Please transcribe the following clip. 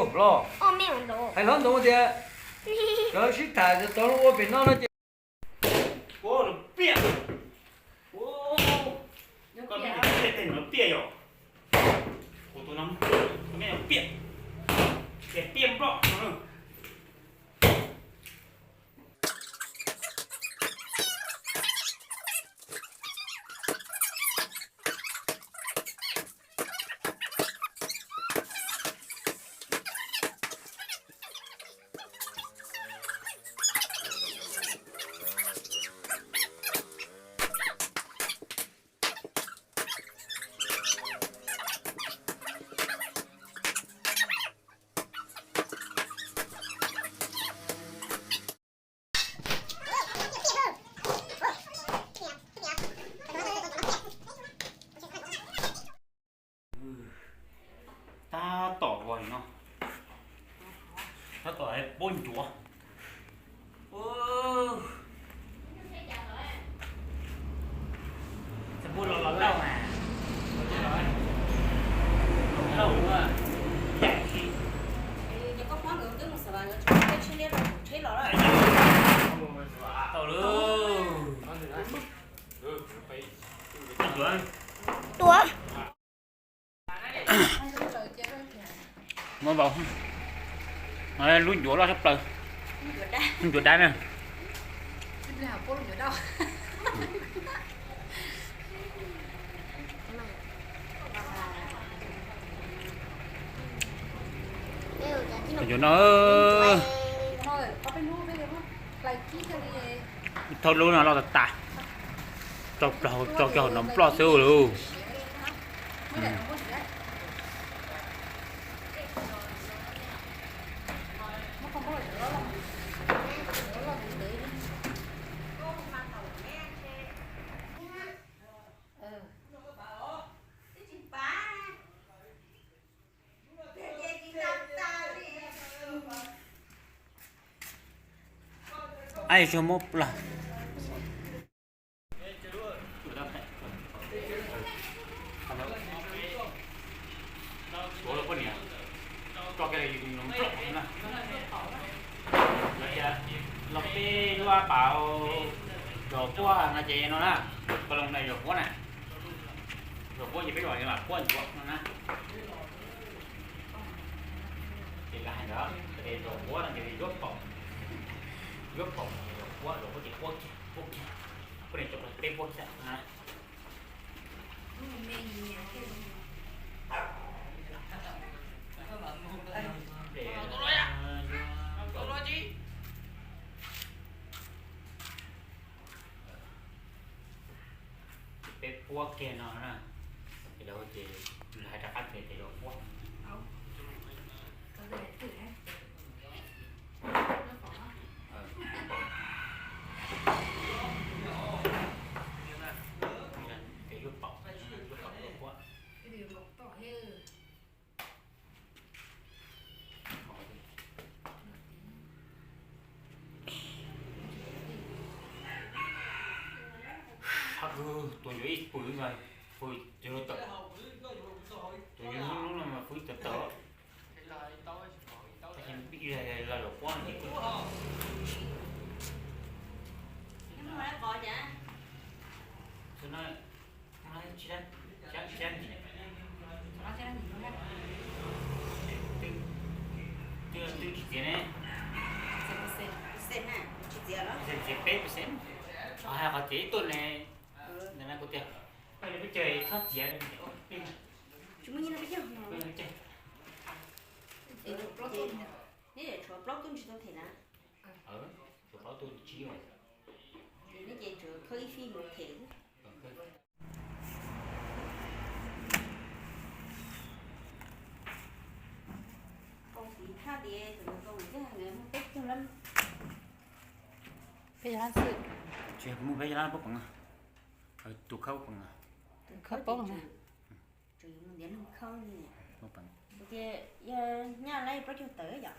Hlob, hais hlob ntawd tias lawv sib tham tau ua pem no no ces. Ua lawv piam. Koj piam tej no piam yom. Kuv tus no piam, piam nploj. Tab tom ua li no, tab tom puab ncuav. Puab los los lauj mas, lauj, tau lawm. Tuav. Muab npaum, lub ncuav loj tshaj plaws, ncuav dab na. Ncuav no, thauj lub no loj tas tas, rau plaub rau cog no nploj xwb lauj. Ai, tsuag muab plag. Tuav los poj niam, tso kiag los yus nploj na. Lawv tias los peb lub a pam zos puab no ces no na, koj los na zos puab na, zos puab ces peb zos lam puab ncuav no na. Ces lawv hais ntawd ces zos puab no ces yuav paum, yuav paum zos puab, zos puab ces puab kiag, puab kiag, puab niam tso peb puab kiag na. Peb puab kiag no na, ces lawv ces lawv hais rov qab tias ces lawv puab. Ces yuav paum, yuav paum lawv puab. Hab kws tuav ncuav ib pwm mas pw cog lub tawm, tuav ncuav lub no mas pw tawm tawm. Tab sis pib los zaum puab ces xwb na, tsis dab, tsis dab, tsis dab ntsis. Twb tsis txiav ne, txiav peb percent, qhov hais qhov txiav ib tuaj ne, ntawm no kuv tias peb cog txhob txiav, peb cog, neb tshuav plaub tuj ntsis tau them na, tshuav plaub tuj ntsis os, neb ces tshuav khawb ib fij mus them xwb. Peb cog lab xwb, tsis muaj peb cog lab puab peev, tus khawb puab peev, tus khawb poob na. Tseem yuav mus ntiav neeg khawb li. Kuv tias yog nyaj lawm plaub caug tawm yom.